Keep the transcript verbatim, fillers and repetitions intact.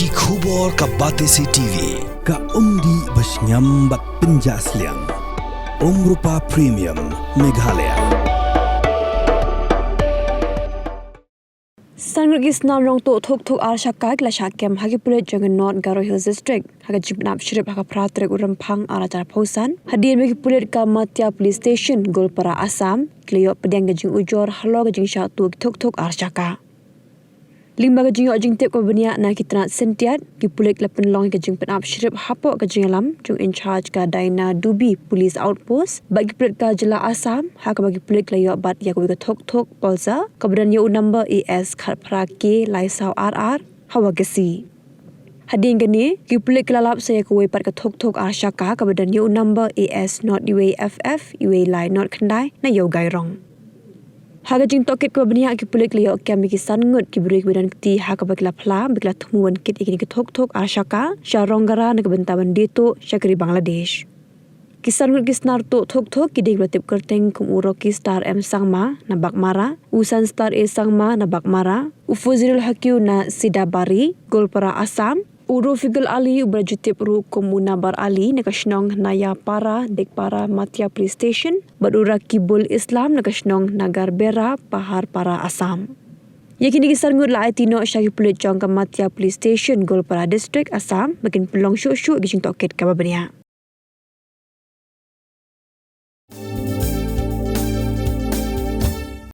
Ki khubor ka Batesi T V, ka umdih ba shngiam bad pynjah sliang. Umrupa Premium, Meghalaya. San ngut ki snar nongtuh thok thok ar shaka ki la shah kem ha ki pulit jong ka North Garo Hills District ha ka jingpynap shrip ha ka phra tarik u Rymphang ar hajar arphew san, hadien ba ki pulit ka Matia Police Station, Goalpara, Assam, ki la ïoh pdiang ka jingujor halor ka jingshah tuh ki thok thok ar shaka. Lyngba ka jingïoh jingtip kaba bniah na ki tnat syntiat, ki pulit ki la pynlong ïa ka jingpynap shrip hapoh ka jingïalam jong in charge ka Daina Dubi Police Outpost bad ki pulit ka jylla Assam, ha kaba ki pulit ki la ïoh bat ïa kawei ka thok thok Pulsar kaba don ïa u number A S khatphra K lai saw ar ar ha Wagasi. Hadien kane, ki pulit ki la lap sa ïa kawei pat ka thok thok ar shaka kaba don ïa u number A S not iwei F F iwei lai not khyndai na Ïewgairong. Ha ka jingtohkit kaba bniah, ki pulit ki la ïoh kem ïa ki san ngut ki briew kiba don kti ha kaba ki la phla ba ki la thmu wan kit ïa kine ki thok thok ar shaka sha Rongara na ka bynta ban die tuh sha ka ri Bangladesh. Ki san ngut ki snar tuh thok thok ki dei kiba la tip kyrteng kum u Rocky Star M Sangma na Baghmara, u Sunstar A Sangma na Baghmara, u Fozilul Haque na Sidabari, Goalpara, Assam, u Rofiqul Ali uba la ju tip ruh kum u Nabar Ali na ka shnong Nayapara, Dekpara, Matia Police Station, bad u Rakibul Islam na ka shnong Nagarbera, Paharpara, Assam. Ïa kine ki san ngut la aiti noh sha ki pulit jong ka Matia Police Station, Goalpara District, Assam, ba kin pynlong shuh shuh ïa ka jingtohkit kaba bniah.